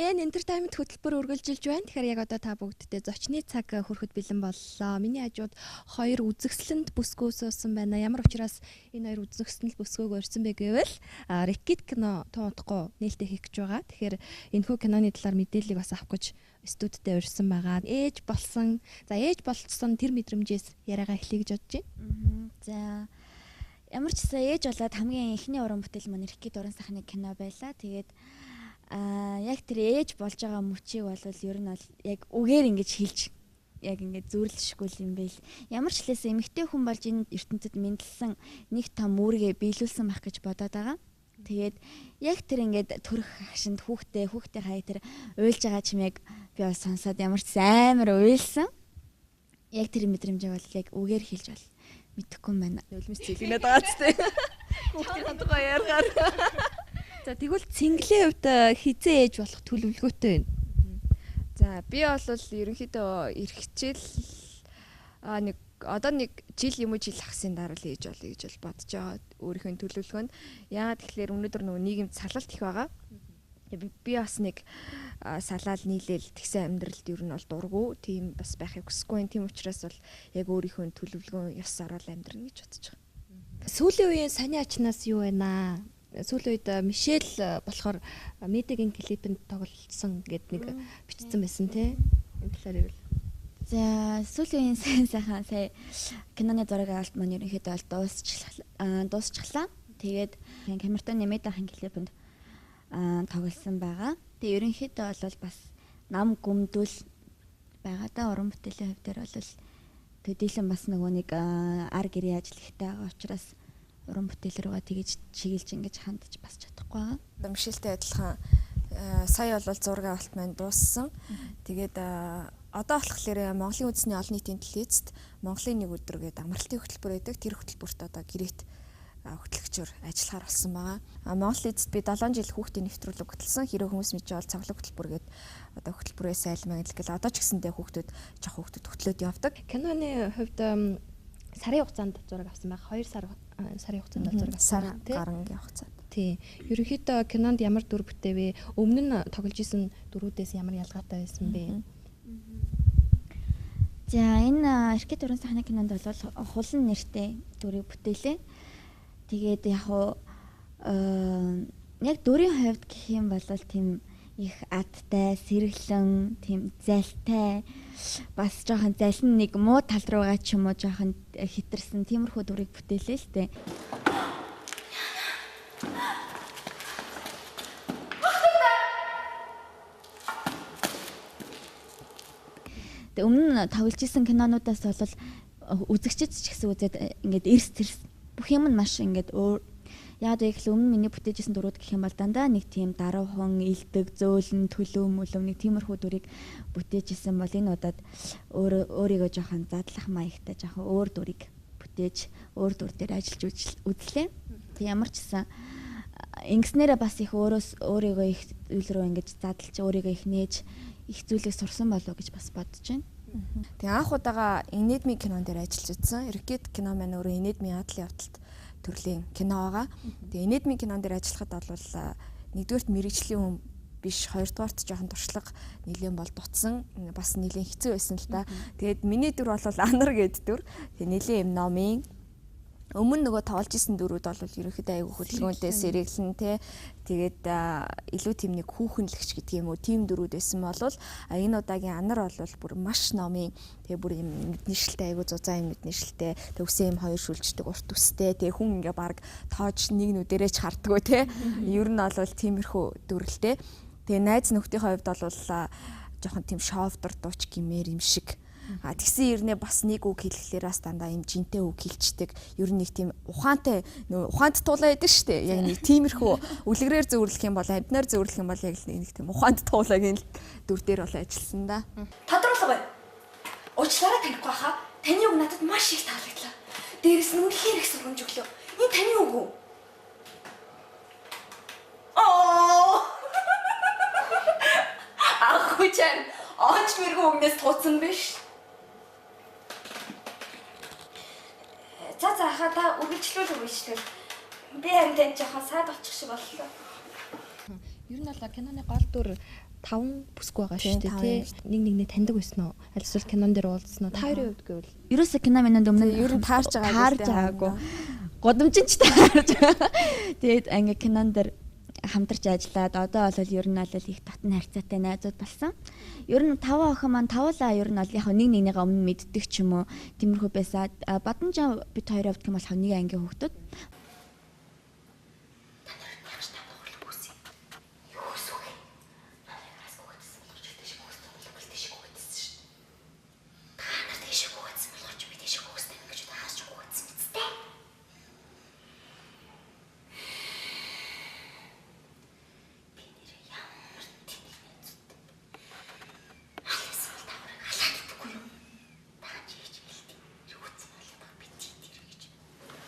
Энэ entertainment хөтөлбөр үргэлжилж байна. Тэгэхээр яг одоо та бүгдтэй зочны цаг хүрэхэд бэлэн боллоо. Миний хажууд хоёр үзэсгэлэнт бүсгүй суусан байна. Ямар учраас энэ хоёр үзэсгэлэнт бүсгүйг урьсан бэ гэвэл Рекит кино тун удахгүй нээлттэй хийх гэж байгаа. Тэгэхээр энэхүү киноны талаар мэдээллийг бас авах гэж студидтэй урьсан байгаа. Ээж болсон. За ээж болцсон тэр мэдрэмжээс яриагаа эхлэе гэж бодож байна. За ямар ч гэсэн ээж болоод хамгийн эхний уран бүтээл маань Рекит уран сайхны кино байлаа. Тэгээд яг тэр ээж болж байгаа мөчийг бол ер нь бол яг үгээр ингэж хэлж яг ингэж зүйрлэшгүй юм байл. Ямар ч хэлээсээ эмэгтэй хүн болж энэ ертөнцид мэндэлсэн нэг том үүргээ биелүүлсэн байх гэж бодоод байгаа. Тэгээд яг тэр ингээд төрөх агшинд хүүхдээ хаяа тэр уйлж байгаа чимээг би бол сонсоод ямар ч амар уйлсан. Яг тэр мэдрэмжийг бол яг үгээр хэлж бол мэдэхгүй юм байна. Нулимс зэлгэнээд байгаа ч тийм. Хүүхдийн хандгаа яргаар. За тэгвэл цэнгэлийн хувьд хизээ ээж болох төлөвлөгөөтэй байна? За би бол ерөнхийдөө эрхчээл нэг одоо нэг жил юм уу жил хагасны дараа л ээж болъё гэж бол бодож байгаа өөрийнхөө төлөвлөгөө нь. Яагаад тэгэхээр өнөөдөр нөгөө нийгэмд салалт их байгаа. Би бас нэг салаал нийлээл тэгсэн амьдралд ер нь бол дургу тийм бас байхыг хүсэхгүй. Тийм учраас бол яг өөрийнхөө төлөвлөгөө ёс ороод амьдрна гэж бодож байгаа. Сүүлийн үеийн сони ачнаас юу байна? Сүүлийн үед Мишель болохоор Медигийн клипэнд тоглолцсон гэд нэг бичсэн байсан тий. Энэ талаар ивэл. За сүүлийн үеийн сайхан сая киноны зураг авалт маань ерөнхийдөө бол дуусчлаа. Тэгээд Камертоны Медиахан клипэнд тоглосон байгаа. Тэгээ ерөнхийдөө бол бас нам гүмдүүл байгаа да. Уран бүтээлийн хувь дээр бол төдийлөн бас нөгөө нэг ар гэрээ ажил ихтэй байгаа учраас уран бүтээл рүүгээ тэгэж чиглэж ингэж хандж бас чадахгүй байгаа. Мишельтэй адилхан сая бол зураг авалт маань дууссан. Тэгээд одоо болохоор Монголын үндэсний олон нийтийн телевизэд Монголын нэг өдөр гэдэг амралтын хөтөлбөр байдаг. Тэр хөтөлбөрт одоо гэрээт хөтлөгчөөр ажиллахаар болсон байгаа. Монгол эзэд би 7 жил хүүхдийн нэвтрүүлэг хөтлсөн. Хэрэг хүмүүс мэдж бол цоглог хөтөлбөр гээд одоо хөтөлбөрөө сайлмаа гэл одоо ч гэсэндээ хүүхдүүд жоох хүүхдүүд хөтлөөд явдаг. Киноны хувьд сарын хугацаанд зураг авсан байх. 2 сарын хугацаанд зураг авсан тий. Гарангийн хугацаанд. Тий. Ерөнхийдөө кинонд ямар дүр бүтээвэ? Өмнө нь тоглож исэн дүрүүдээс ямар ялгаатай байсан бэ? За энэ Эркет уран сайхны кинонд бол хулан нэртэй дүрийг бүтээлээ. Тэгээд яг уу яг дүрийн хувьд гэх юм бол тийм их адтай, сэргэлэн, тийм залтай, бас жоохон залин нэг муу тал руугаа ч юм уу жоохон хитэрсэн тиймэрхүү дүрийг бүтээлээ л дээ. Тэгээ өмнө нь тоглож исэн кинонуудаас бол үзэгчид ч гэсэн үзээд ингээд эрс тэрс бүх юм нь маш ингээд өөр. Яг гэвэл өмнө миний бүтээжсэн дүрүүд гэх юм бол дандаа нэг тийм даруухан, илдэг, зөөлөн, төлөө мөлөв нэг тиймэрхүү дүрийг бүтээжсэн бол энэ удаад өөрийгөө жоохон задлах маягтай жоохон өөр дүрийг бүтээж, өөр дүр дээр ажиллаж үзлээ. Тэг ямар ч гэсэн ингэснээрээ бас их өөрийгөө их зүйл рүү ингэж задлж, өөрийгөө их нээж, их зүйлийг сурсан болов гэж бас бодож байна. Тэгээ анх удаага Инедми кинон дээр ажиллаж үзсэн. Рекет кино маань өөрөө Инедми адлын явдалт төрлийн кино байгаа. Тэгээ Инедми кинон дээр ажиллахад бол нэгдүгээрт мэрэгжлийн хүн биш, хоёрдугаарт жоохон туршлага нэлээд бол дутсан, бас нэлээд хэцүү байсан л та. Тэгээд миний дүр бол Анар гээд дүр. Тэгээ нэлээд юм номын өмнө нөгөө тоглож исэн дүрүүд бол ерөнхийдөө айгүй хөдөлгөөнтэй, сэргэлэн те. Тэгээд илүү тийм нэг хүүхэнлэгч гэдэг юм уу, тийм дүрүүд байсан бол энэ удаагийн Анар бол бүр маш номын, тэгээ бүр юм мэднэшилтэй, айгүй зузаан юм мэднэшилтэй, төвсөн юм хоёр шүлждэг урт үстэй, тэгээ хүн ингээ баг тоож нэг нүдэрээ ч хардггүй те. Ер нь бол тиймэрхүү дүрлээ. Тэгээ найз нөхдийнхээ хувьд бол жоохон тийм шовдор дууч гимээр юм шиг. Тэгсэн ирнэ бас нэг үг хэлэхлээр бас дандаа юм жинтэй үг хэлчдэг. Ер нь нэг тийм ухаантай нөө ухаанд туулаа байдаг шүү дээ. Яг нэг тиймэрхүү үлгэрээр зөвөрлөх юм бол амьтнаар зөвөрлөх юм бол яг л нэг тийм ухаанд туулагийн дүр дээр бол ажилласан да. Тодруулга бай. Уучлаарай танихгүй хаа. Таны үг надад маш их таалагдлаа. Дээрэс нь үнэхээр их сургамж өглөө. Энэ таны үг үү? Оо. Ах хүчээр онч мэрэгүү үгнээс тууцсан биш. За за хаа та үргэлжлүүлэх үечлээ. Би харин танд жоохон саад болчих шиг боллоо. Ер нь бол киноны гол дүр Таван бүсгүй байгаа шүү дээ, тий. Нэг нэгнээ таньдаг байсан уу? Аль эсвэл кинон дээр уулзсан уу? Та хоёрын хувьд гэвэл ерөөсө кино минь өмнө ер нь таарч байгаагүй. Таарч байгаагүй. Гудамжин ч таарч байгаа. Тэгээд ингээ кинон дээр хамтарч ажиллаад одоо бол ер нь бол их татан харьцаатай найзууд болсон. Ер нь таван охин маань тавуулаа ер нь бол яг нэг нэгнийгээ өмнө мэддэг ч юм уу тиймэрхүү байсан. Баданжаа бид хоёрын хувьд гэх юм бол нэг ангийн хүүхдүүд.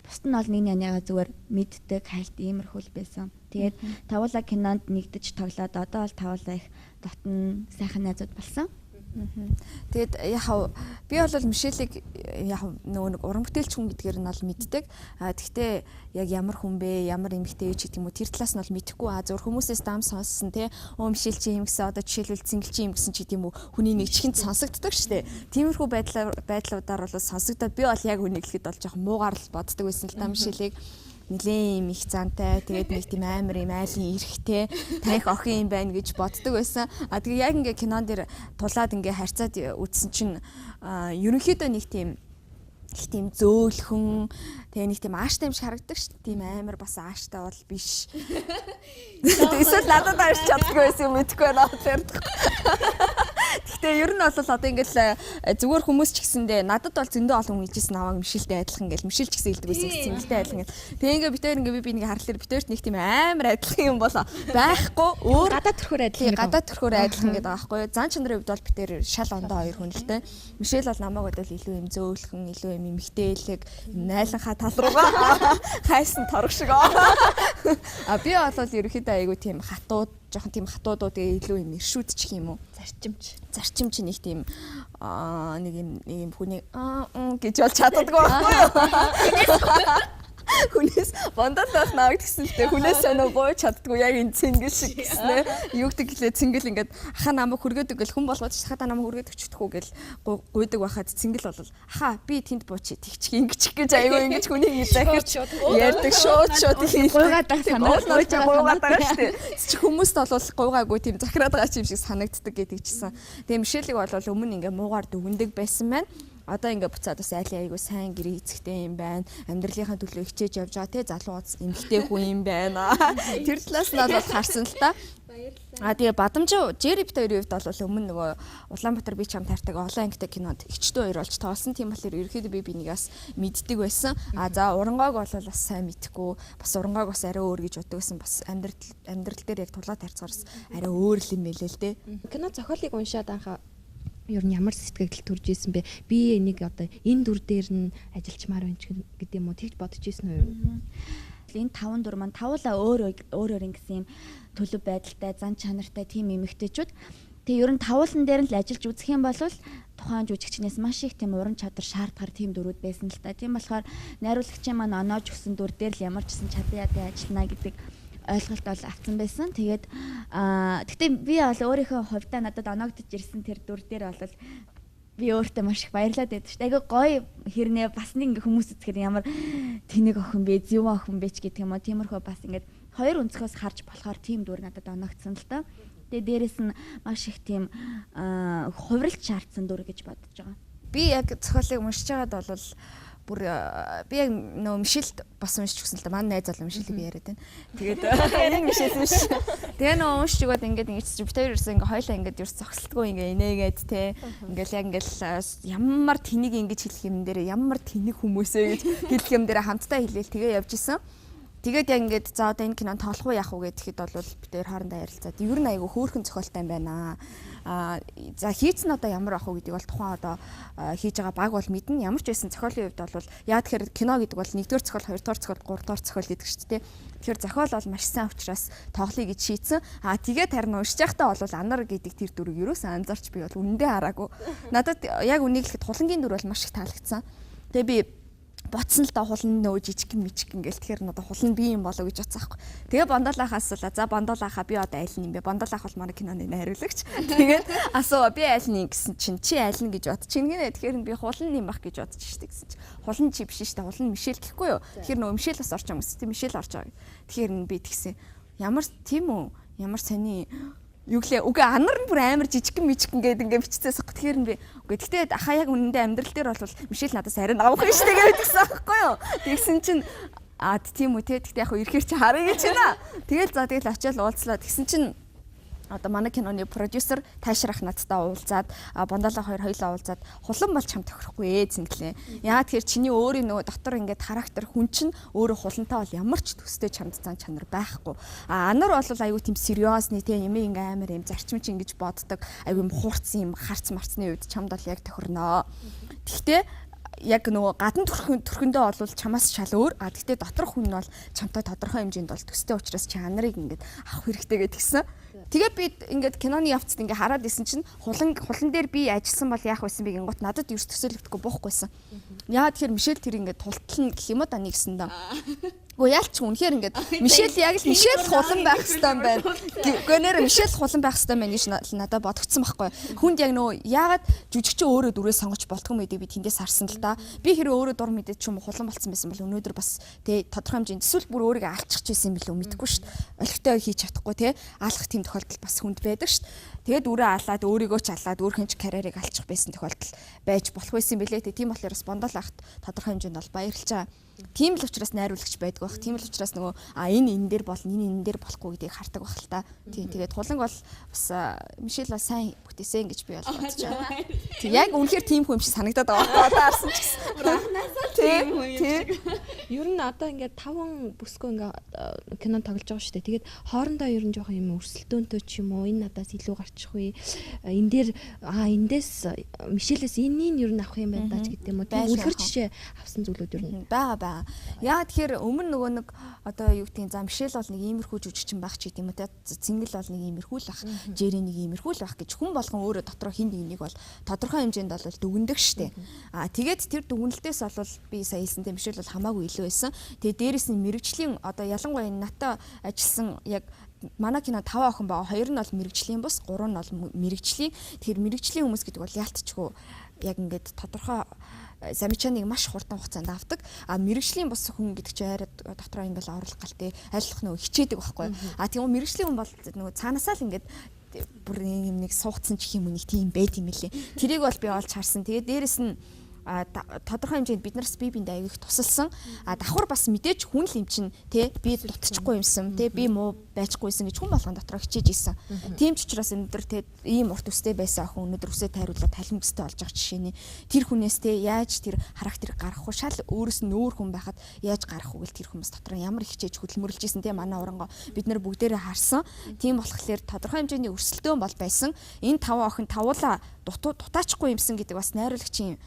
Бусд нь бол нэг нэгнийгээ зүгээр мэддэг, хайлт иймэрхүү л байсан. Тэгээд тавуулаа кинонд нэгдэж тоглоод одоо бол тавуулаа их дотн сайхан найзууд болсон. Тэгээд яг би бол Мишелийг яг нөгөө нэг уран бүтээлч хүн гэдгээр нь бол мэддэг. А тэгтээ яг ямар хүн бэ, ямар эмэгтэй ч гэдэг юм уу тэр талаас нь бол мэдэхгүй. А зөвхөн хүмүүсээс дам сонссон те. Өө Мишель чи юм гэсэн одоо жишээлбэл Цэнгэл чи юм гэсэн ч гэдэг юм уу хүний нэг чихэнд сонсогддог штэ. Тиймэрхүү байдлуудаар бол сонсогдоод би бол яг үнийг хэлэхэд бол жоохон муугар л боддог байсан л та Мишелийг. Нилээн юм их зантай тэгээд нэг тийм амар юм айлын эрхтэй таних охин юм байна гэж боддог байсан. А тэгээ яг ингээ кинон дээр тулаад ингээ харьцаад үзсэн чинь ерөнхийдөө нэг тийм их тийм зөөлхөн тэгээ нэг тийм ааштай юм шиг харагддаг шүү дээ. Тийм амар бас ааштай бол биш. Эсвэл надад ааш чаддгүй байсан юм мэдэхгүй байна. Гэхдээ ер нь бол одоо ингээл зүгээр хүмүүс ч гэсэндээ надад бол зөндөө олон хүн хэлжсэн намайг Мишелтэй адилхан гэл Мишель ч гэсэн хэлдэг байсан Цэнгэлтэй адилхан гэл. Тэгээ ингээ бид хоёр ингээ би нэг харлаар бид хоёрт нэг тийм амар адилхан юм бол байхгүй өөр гадаа төрхөөр адилхан. Гадаа төрхөөр адилхан гэдэг байгаа байхгүй юу. Зан чанарын хувьд бол бид хоёр шал ондоо хоёр хүн л дээ. Мишель бол намайг бодвол илүү юм зөөлхөн, илүү юм эмгтээлэг, найланхаа тал руугаа хайсан торог шиг. А би бол ерөнхийдөө айгүй тийм хатуу жоохон тийм хатуудуу тэгээ илүү юм иршүүдчих юм уу? Зарчимч. Зарчимч нэг тийм нэг юм хүнийг гэж бол чаддаггүй байхгүй юу? Хүнээс бондол байх нааг гэсэн л дээ. Хүнээс сонио гуйж чаддгүй яг энэ цэнгэл шиг гэснэ. Юу гэдэг гэлээ цэнгэл ингээд аха намайг хүргээдэг гэл хүн болгоод хата намайг хүргээд өчтөх үү гэл гуйдаг байхад цэнгэл бол аха би тэнд буучи тэгчих ингэчих гэж аюу ингэж хүнийг захирч ярьдаг шууд шууд гуйгаад байгаа санаа гуйгаад байгаа шүү дээ. Чи хүмүүст бол гуйгаагүй тийм захираад байгаа юм шиг санагддаг гэдэг чийсэн. Тэгээ Мишелийг бол өмнө ингээ муугаар дүгндэг байсан байна. Одоо ингээ буцаад бас айлын айгу сайн гэрээ эцэгтэй юм байна. Амьдралынхаа төлөө хичээж явж байгаа те залуу эмэгтэй хүн юм байна. Тэр талаас нь бол харсан л та. А тэгээ Бадамжуу Джерри бит хоёрын хувьд бол өмнө нөгөө Улаанбаатар би чам таартай олон ангитай кинонд эгчтэй хоёр болж тоглосон. Тийм болохоор ерөөхдөө би бинийг бас мэддэг байсан. А за урангойг бол бас сайн мэдэхгүй. Бас урангойг бас арай өөр гэж боддог байсан. Бас амьдрал дээр яг тулаад харьцахаар арай өөр л юм байлээ л дээ. Кино зохиолыг уншаад анхаа ер нь ямар сэтгэл төрж исэн бэ? Би энийг одоо энэ дүр дээр нь ажиллачмаар байна ч гэдэг юм уу? Тэгж бодож исэн үү? Энэ таван дүр маань тавуулаа өөр өөр ингэсэн юм төлөв байдалтай, зан чанартай тийм эмэгтэйчүүд. Тэгээ ер нь тавуулан дээр нь л ажиллаж үзэх юм бол тухайн жүжигчнээс маш их тийм уран чадвар шаардахар тийм дүрүүд байсан л та. Тийм болохоор найруулагчийн маань оноож өгсөн дүр дээр л ямар ч гэсэн чадан ядан ажиллана гэдэг ойлголт бол авсан байсан. Тэгээд гэхдээ би бол өөрийнхөө хувьдаа надад оноогдож ирсэн тэр дүр дээр бол би өөртөө маш их баярлаад байдаг шүү дээ. Айгүй гоё хэрнээ бас нэг ингээ хүмүүс үзэхээр ямар тэнэг охин бэ, зөв охин бэ ч гэдэг юм уу. Тиймэрхүү бас ингээд хоёр өнцгөөс харж болохоор тийм дүр надад оноогдсон л доо. Тэгээ дээрэс нь маш их тийм хувиралт шаардсан дүр гэж бодож байгаа. Би яг зохиолыг уншиж байгаад бол бүр би яг нөө Мишельд бас уншиж өгсөн л да. Манай найз залуу Мишелийг би яриад байна. Тэгээд энэ Мишель биш. Тэгээ нөө уншиж өгөөд ингээд ингэж чи бит хоёр ерөөсөө ингээд хоёлаа ингээд ерөөс зогсолтгүй ингээд инээгээд те. Ингээд яг ингээд ямар тэнийг ингэж хэлэх юм дээр ямар тэнэг хүмүүсээ гэж хэлэх юм дээр хамтдаа хэлээл тэгээ явж исэн. Тэгээд яг ингээд за одоо энэ кинонд тоглох уу яах уу гэхэд бол бид хоёр хоорондоо ярилцаад ер нь айгүй хөөрхөн зохиолтой юм байна. Аа за хийц нь одоо ямар ах уу гэдгийг бол тухайн одоо хийж байгаа баг бол мэднэ. Ямар ч байсан зохиолын хувьд бол яа тэгэхээр кино гэдэг бол нэгдүгээр зохиол, хоёрдугаар зохиол, гуравдугаар зохиол гэдэг шүү дээ. Тэгэхээр зохиол бол маш сайн учраас тоглоё гэж шийдсэн. Аа тэгээд харин уншиж байхдаа бол анар гэдэг тэр дүрийг ерөөсөн анзаарч би бол үнэндээ хараагүй. Надад яг үнийг хэлэхэд хулангийн дүр бол маш их таалагдсан. Тэгээ би Ботсон л да хулан нөө жижиг мижиг ингээл тэгэхээр надад хулан би юм болоо гэж бодсон аахгүй. Тэгээ Бондолаах асуулаа. За Бондолаахаа би одоо аль нь юм бэ? Бондолаах бол манай киноны найруулагч. Тэгээд асуу би аль нь гэсэн чинь чи аль нь гэж бодчих гинэ. Тэгэхээр би хулан юм бах гэж бодчих штэ гэсэн чинь хулан чи биш штэ. Хулан Мишель гэхгүй юу? Тэгэхээр нөө Мишель бас орч юм гэсэн. Тэг Мишель орж байгаа. Тэгэхээр би тэгсэн. Ямар тийм үү? Ямар сони юу гэлээ үгүй анар нь бүр амар жижигхэн мижигхэн гээд ингээ бичсээс ах. Тэгэхээр нь би үгүй гэхдээ ахаа яг үнэндээ амьдрал дээр бол Мишель надаас арай давах юм шүү дээ гэдгсэн аахгүй юу. Тэгсэн чинь а тийм үү те. Гэхдээ яг ирэхээр чи харъя гэж байна. Тэгэл за тэгэл очиад уулзлаа. Тэгсэн чинь одоо манай киноны продюсер Таашрах надтай уулзаад Бондолоо хоёр хоёлаа уулзаад хулан бол чам тохирохгүй ээ зинглээ. Яагаад тэгэхээр чиний өөрийн нөгөө дотор ингээд характер хүн чинь өөрөө хулантай бол ямар ч төстэй чамд зан чанар байхгүй. А анар бол айгүй тийм сериосны те юм ингээ амар юм зарчим чи ингэж боддог айгүй юм хурц юм харц марцны үед чамд бол яг тохирноо. Тэгтээ яг нөгөө гадна төрхөндөө бол чамаас шал өөр. А тэгтээ доторх хүн нь бол чамтай тодорхой хэмжээнд бол төстэй учраас чи анарыг ингээд авах хэрэгтэй гэдгсэн. Тэгээд би ингээд киноны явцад ингээд хараад исэн чинь хулан дээр би ажилласан бол яах байсан бэ гингут надад ерөөс төсөөлөгдөхгүй буухгүй байсан. Яагаад тэгэхээр Мишель тэр ингээд тултлна гэх юм уу да нэгсэндээ. Гэхдээ яалч үнэхээр ингээд Мишель яг л Мишель хулан байх хэвээр байна. Үгүй нэр Мишель хулан байх хэвээр байна гэж надад бодогдсон байхгүй. Хүнд яг нөө яагаад жүжигчин өөрөө дүрээ сонгож болдгоо мэдээ би тэндээс харсан л та. Би хэрэг өөрөө дур мэдээд ч юм уу хулан болцсон байсан бол өнөөдөр бас тэ тодорхой хэмжээнд эсвэл бүр өөрийгөө алчих байсан юм билүү мэдэхгүй шүү дээ. Олигтой хийж чадахгүй тэ алах тийм тохиолдол бас хүнд байдаг шүү дээ. Тэгээд дүрээ алаад өөрийгөө ч алаад өөрхөн ч карьерийг алчих байсан тохиолдол байж болох байсан билээ. Тийм болохоор бас Бондол ахт тодорхой хэмжээнд бол баярлж байгаа. Тийм л учраас найруулагч байдаг бах. Тийм л учраас нөгөө а энэ дээр болно, энэ дээр болохгүй гэдгийг хардаг бах л та. Тийм тэгээд хуланг бол бас Мишель бол сайн бүтээсэн гэж би бол бодож байгаа. Тийм яг үнэхээр тийм хүн юм шиг санагдаад байгаа. Одоо харсан ч гэсэн. Анхнаасаа тийм хүн юм шиг. Ер нь одоо ингээд 5 бүсгүй ингээд кино тоглож байгаа шүү дээ. Тэгээд хоорондоо ер нь жоохон юм өрсөлдөөнтэй ч юм уу энэ надаас илүү гарчих вэ. Энэ дээр эндээс Мишелээс энэнийг ер нь авах юм байна даа ч гэдэг юм уу. Тийм үлгэр жишээ авсан зүйлүүд ер нь байгаа. Яагаад тэгэхээр өмнө нөгөө нэг одоо юу гэдгийг за Мишель бол нэг иймэрхүү жүжигчин байх ч гэдэм үү те Цэнгэл бол нэг иймэрхүү л ах, Жери нэг иймэрхүү л байх гэж хүн болгон өөрөө дотроо хин нэг бол тодорхой хэмжээнд бол дүгндэг штэ. А тэгээд тэр дүгнэлтээс бол би сая хэлсэнтэй Мишель бол хамаагүй илүү байсан. Тэгээд дээрэс нь мэрэгжлийн одоо ялангуяа надтай ажилласан яг манай кино 5 охин байгаа. 2 нь бол мэрэгжлийн бус, 3 нь бол мэрэгжлийн. Тэгэхээр мэрэгжлийн хүмүүс гэдэг бол яалтчгүй яг ингээд тодорхой замичааныг маш хурдан хугацаанд авдаг. А мэрэгжлийн бус хүн гэдэг чинь арай дотроо ингээл оруулах гал те айлах нөгөө хичээдэг байхгүй. А тийм үү мэрэгжлийн хүн бол нөгөө цаанаасаа л ингээд бүр юм нэг суугдсан ч юм уу нэг тийм байд юм лээ. Тэрийг бол би олж харсан. Тэгээд дээрэс нь тодорхой хэмжээнд бид нараас бие биендээ аяг их тусалсан. А давхар бас мэдээж хүн л юм чинь те би дутчихгүй юмсан те би муу байчихгүйсэн гэж хүн болгон дотроо хичээж исэн. Тийм ч учраас өнөөдөр те ийм урт өстэй байсан охин өнөөдөр үсээ тайруулаад талимгстай болж байгаа жишээний тэр хүнээс те яаж тэр характерыг гаргах вэ? Шал өөрөөс нь өөр хүн байхад яаж гаргах вэ гэл тэр хүмүүс дотроо ямар хичээж хөдөлмөрлөж исэн те манай урангоо бид нэр бүгдээрээ харсан. Тийм болохоор тодорхой хэмжээний өрсөлдөөн бол байсан. Энэ таван охин тавуулаа дутаачихгүй юмсан гэдэг бас найруулагчийн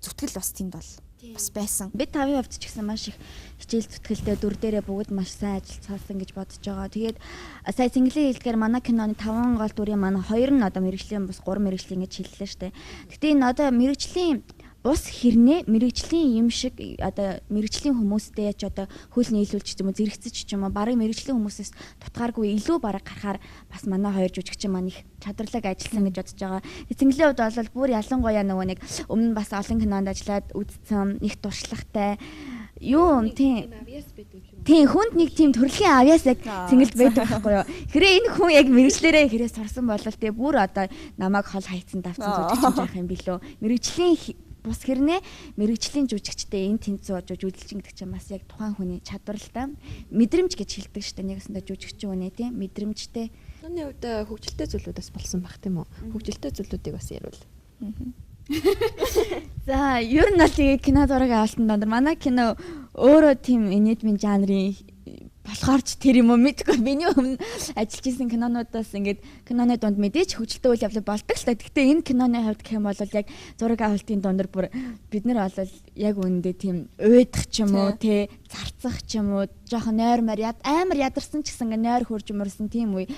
зүтгэл бас тэнд бол бас байсан. Бид тавын хувьд ч гэсэн маш их хичээл зүтгэлтэй дүр дээрээ бүгд маш сайн ажиллацгаасан гэж бодож байгаа. Тэгээд сая Цэнгэлийн хэлдгээр манай киноны 5 гол дүрийн манай 2 нь одоо мэрэгжлийн бус 3 мэрэгжлийн гэж хэллээ штэ. Гэтэ энэ одоо мэрэгжлийн бус хэрнээ мэрэгжлийн юм шиг одоо мэрэгжлийн хүмүүстэй ч одоо хөл нийлүүлж ч юм уу зэрэгцэж ч юм уу бараг мэрэгжлийн хүмүүсээс тутгааргүй илүү бараг гарахаар бас манай хоёр жүжигчин маань их чадварлаг ажилласан гэж бодож байгаа. Цэнгэлийн хувьд бол бүр ялангуяа нөгөө нэг өмнө нь бас олон кинонд ажиллаад үзсэн их туршлагатай юу тийм тийм хүнд нэг тийм төрөлхийн авьяас яг Цэнгэлд байдаг байхгүй юу. Хэрэг энэ хүн яг мэрэгжлээрээ хэрэг сурсан бол тэгээ бүр одоо намайг хол хайцсан давцсан жүжигчин яах юм билүү. Мэрэгжлийн бус хэрнээ мэрэгжлийн жүжигчтэй энэ тэнцүү жүжиглчин гэдэг чинь бас яг тухайн хүний чадвар л та. Мэдрэмж гэж хэлдэг шүү дээ. Нэгсэндээ жүжигчин үнэ тийм мэдрэмжтэй. Киноны хувьд хөгжилтэй зүйлүүд бас болсон байх тийм үү? Хөгжилтэй зүйлүүдийг бас ярил. За, ер нь бол тэгээ кино зураг авалтан дондор манай кино өөрөө тийм инээдмийн жанрын болохоор ч тэр юм уу мэдгүй. Миний өмнө ажиллаж исэн кинонуудаас ингээд киноны дунд мэдээж хөгжилтэй үйл явдал болдог л та. Гэхдээ энэ киноны хувьд гэх юм бол яг зураг авалтын дундор бүр бид нар бол яг үүндээ тийм уйдах ч юм уу те зарцах ч юм уу жоохон нойрмор амар ядарсан ч гэсэн ингээд нойр хурж мөрсөн тийм үе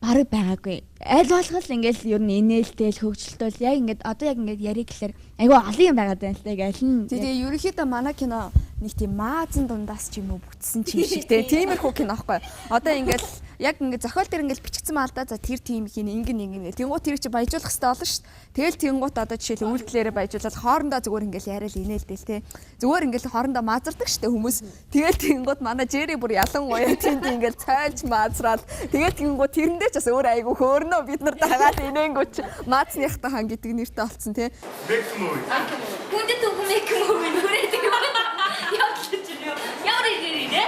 Бараг байгаагүй. Аль болох л ингээл ер нь инээлтэл хөгжилтөл яг ингээд одоо яг ингээд яриг гэхэлэр айгүй олон юм байгаад байна л та яг аль нь. Тэгээ ерөнхийдөө манай кино нэг тийм маазан дундаас ч юм уу бүтсэн ч юм шиг те. Тиймэрхүү кино аахгүй. Одоо ингээл яг ингээд зохиол дээр ингээл бичигдсэн маа л да. За тэр тийм хин ингэн ингэн гэл. Тэнгуут тэр чи баяжуулах хэрэгтэй болно шүү дээ. Тэгэл тэнгуут одоо жишээл үйлдэлээрээ баяжуулаад хоорондоо зүгээр ингээл яриад инээлтэл те. Зүгээр ингээл хоорондоо маазардаг шүү дээ хүмүүс. Тэгэл тэнгуут манай Жери бүр ялангуяа тэнд ингээл цайлж маазраал. Тэгэл тэнгуут тэрэндээ ч бас өөр айгу хөөрнөө бид нар дагаад инээнгүү чи маазныхтай хан гэдэг нэртэй олцсон те. Make movie. Хүндэт үгүй make movie нүрээ тийм. Явдлаа чи ямар ирээ.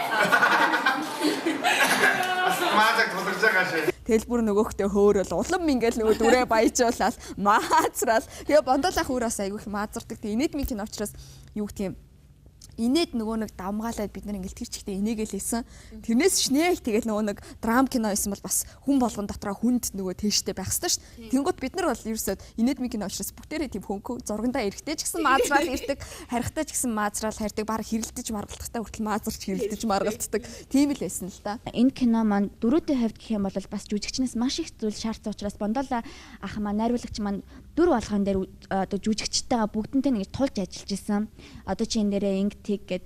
Маазаг тулгарч байгаа шээ. Тэгэл бүр нөгөөхтэй хөөрөл улам ингээл нөгөө дүрээ баяжуулаад маазраал. Тэгээ бондоолах өөр бас айгүй их маазардаг. Тэгээ инээдмийн кино учраас юу гэх юм инээд нөгөө нэг давмгаалаад бид нар ингээл тэр чигтээ инээгээл хийсэн. Тэрнээс ч нэх тэгэл нөгөө нэг драм кино байсан бол бас хүн болгон дотроо хүнд нөгөө тээштэй байх ёстой шүү дээ. Тэнгууд бид нар бол ерөөсөө инээдмийн кино учраас бүгдээрээ тийм хөнгө зургандаа эрэхтэй ч гэсэн маазраал ирдэг, харихтай ч гэсэн маазраал харьдаг, баг хэрэлдэж маргалдахтай хүртэл маазарч хэрэлдэж маргалддаг. Тийм л байсан л да. Энэ кино маань дөрүүдийн хувьд гэх юм бол бас жүжигчнээс маш их зүйл шаардсан учраас Бондола ах маань найруулагч маань дүр болгон дээр одоо жүжигчтэйгээ бүгдэнтэй нэг тулж ажиллаж исэн. Одоо чи энэ дээрээ инг тэг гээд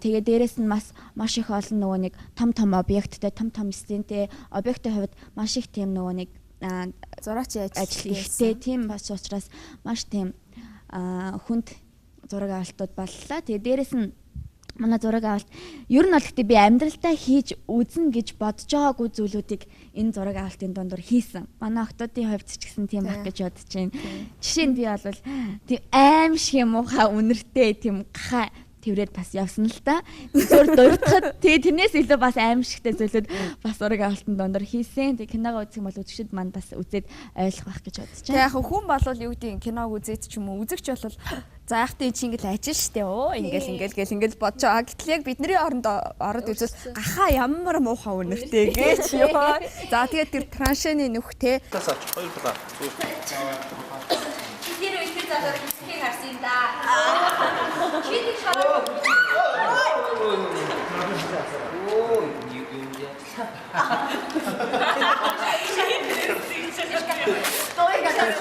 тэгээ дээрэс нь бас маш их олон нөгөө нэг том том объекттэй, том том сцентэй, объектын хувьд маш их тийм нөгөө нэг зураач ажил ихтэй тийм бас учраас маш тийм хүнд зураг авалтууд боллоо. Тэгээ дээрэс нь манай зураг авалт ер нь бол гэхдээ би амьдралдаа хийж үзнэ гэж бодож байгаагүй зүйлүүдийг энэ зураг авалтын дундуур хийсэн. Манай октоодын хувьд ч гэсэн тийм байх гэж бодож байна. Жишээ нь би бол тийм аим шиг муухай үнэртэй тийм гахаа тэрврээд бас явсан л та. Зүгээр дурдахад тэгээ тэрнээс илүү бас аимшигтэй зүйлүүд бас зураг авалтын дундуур хийсэн. Тэгээ киногоо үзэх юм бол үзэгчд маань бас үзээд ойлгох байх гэж бодож байна. Тэгээ яг хүн болвол юу гэдэг киног үзээд ч юм уу үзэгч бол за яхтай чи ингээл ажил штэ өө ингээл ингээл гэл ингээл бодож байгаа. Гэтэл яг бидний оронд ороод үзвэл гахаа ямар муухай үнэртэй гэж ёо. За тэгээд тэр траншены нүх те. Тасаач хоёр талаа. Тэр үе тэр залуу хэсгийг харсан юм да. Чи нэг шараа. Оо юм яа.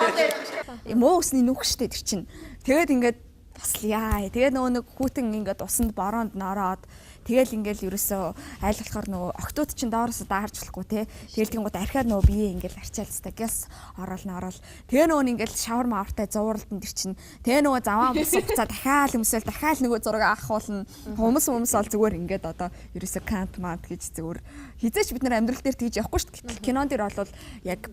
Муу усны нүх штэ тэр чинь. Тэгээд ингээд бас л яа. Тэгээд нөгөө нэг хүүтэн ингээд усанд бороонд нороод тэгэл ингээл ерөөсөө айл болохоор нөгөө октод чинь доороос даарч болохгүй те. Тэгэл тэнгууд архиад нөгөө бие ингээл арчаал цта гяс орол норол. Тэгээ нөгөө ингээл шавар маавартай зууралдан тэр чинь. Тэгээ нөгөө заваа бус хуцаа дахиад өмсөөл дахиад нөгөө зураг авахулна. Хүмүүс бол зүгээр ингээд одоо ерөөсөө кант мант гэж зүгээр хизээч бид нар амьдрал дээр тэгж явахгүй шүү дээ. Гэтэл кинон дээр бол яг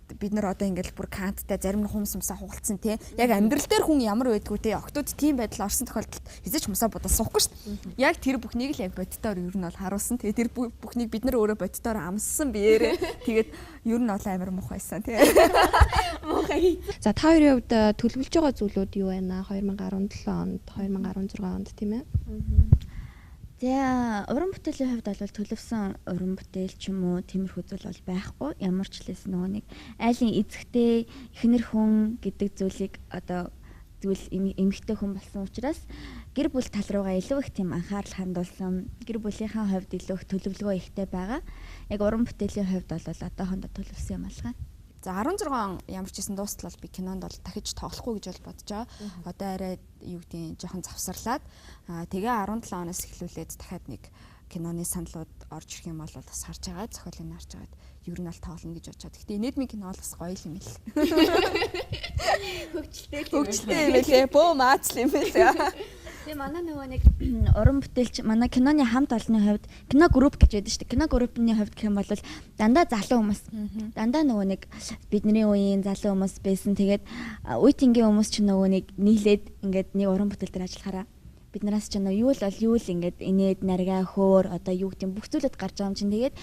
бид нар одоо ингээл бүр канттай зарим нь хумс юмсаа хугалцсан тий. Яг амьдрал дээр хүн ямар байдгүй тий. Октод тийм байдал орсон тохиолдолд хизээч хумсаа бодол суухгүй шүү дээ. Яг тэр бүхнийг л яг боддоор ер нь бол харуулсан. Тэгээ тэр бүхнийг бид нар өөрөө боддоор амссан биеэрээ. Тэгээд ер нь бол амар муухай байсан тий. Муухай. За та хоёрын хувьд төлөвлөж байгаа зүйлүүд юу байна? 2017 онд, 2016 онд тийм ээ. За уран бүтээлийн хувьд бол төлөвсөн уран бүтээл ч юм уу тиймэрхүү зүйл бол байхгүй. Ямар ч лээс нөгөө нэг айлын эзэгтэй эхнэр хүн гэдэг зүйлийг одоо зүйл эмэгтэй хүн болсон учраас гэр бүл тал руугаа илүү их тийм анхаарал хандуулсан. Гэр бүлийнхаа хувьд илүү их төлөвлөгөө ихтэй байгаа. Яг уран бүтээлийн хувьд бол одоохондоо төлөвлөсөн юм алгаа. За 16 он ямар ч гэсэн дуустал бол би кинонд бол дахиж тоглохгүй гэж бол бодож байгаа. Одоо арай юу гэдгийг жоохон завсарлаад тэгээ 17 оноос эхлүүлээд дахиад нэг киноны саналууд орж ирэх юм бол бас харж байгаа, зохиолыг харж байгаад ер нь бол тоглоно гэж бодож байгаа. Гэхдээ инээдмийн кино бол бас гоё юм л. Хөгжилтэй юм лээ. Бөө маацл юм лээ. Тэгээ манай нөгөө нэг уран бүтээлч манай киноны хамт олонны хувьд кино групп гэж байдаг шүү дээ. Кино группны хувьд гэх юм бол дандаа залуу хүмүүс. Дандаа нөгөө нэг бидний үеийн залуу хүмүүс байсан. Тэгээд үе тэнгийн хүмүүс ч нөгөө нэг нийлээд ингээд нэг уран бүтээл дээр ажиллахаараа бид нараас ч нөө юу л бол юу л ингээд инээд наргаа хөөр одоо юу гэдэг бүх зүйлүүд гарч байгаа юм чинь. Тэгээд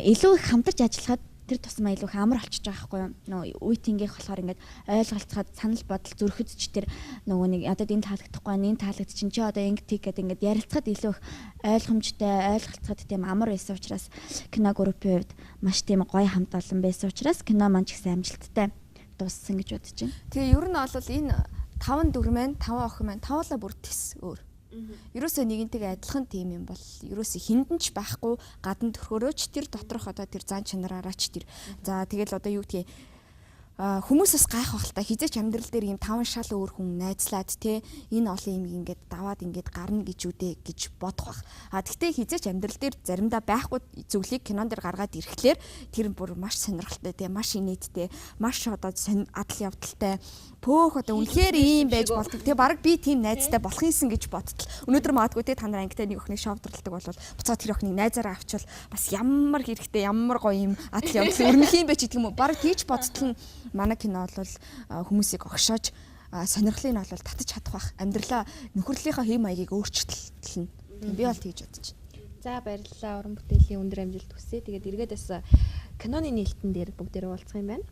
илүү их хамтарч ажиллахад тэр тусмаа илүү их амар болчихж байгаа байхгүй юу. Нөгөө үе тэнгийнх болохоор ингээд ойлголцоход санал бодол зөрөхөд ч тэр нөгөө нэг одоо энэ таалагдахгүй, энэ таалагдчих чинь чи одоо ингэ тэг гэдэг ингээд ярилцахад илүү их ойлгомжтой, ойлголцоход тийм амар байсан учраас кино группийн хувьд маш тийм гоё хамт олон байсан учраас кино маань ч гэсэн амжилттай дууссан гэж бодож байна. Тэгээ ер нь бол энэ 5 дүр маань, 5 охин маань тавуулаа бүр тэс өөр. Ерөөсөө нэгэнтэйгээ адилхан тийм юм бол ерөөсөө хиндэн ч байхгүй, гадна төрхөөрөөч тэр доторх одоо тэр зан чанараараа ч тэр. За тэгэл одоо юу гэдгийг хүмүүс бас гайх бах л та, хизээч амьдрал дээр ийм таван шал өөр хүн найзлаад те энэ олон юм ингээд даваад ингээд гарна гэж үдэ гэж бодох бах. А тэгтээ хизээч амьдрал дээр заримдаа байхгүй зүйлийг кинон дээр гаргаад ирэхлээр тэр бүр маш сонирхолтой те, маш инээдтэй, маш одоо адал явдалтай, пөөх одоо үнэхээр ийм байж болдог. Тэ баг би тийм найзтай болох юмсан гэж бодтол. Өнөөдөр магадгүй те та нар ангитай нэг охиныг шовдорладаг бол буцаа тэр охиныг найзаараа авчвал бас ямар хэрэгтэй, ямар гоё юм адал явдал өрнөх юм бэ ч гэдэг юм уу. Баг тийч бодтол нь манай кино бол хүмүүсийг огшоож сонирхлыг нь бол татаж чадах бах. Амьдралаа нөхөрлийнхаа хэм маягийг өөрчлөлтөлнө. Би бол тэгж бодож байна. За баярлалаа. Уран бүтээлийн өндөр амжилт хүсье. Тэгээд эргээд бас киноны нээлтэн дээр бүгдээрээ уулзах юм байна.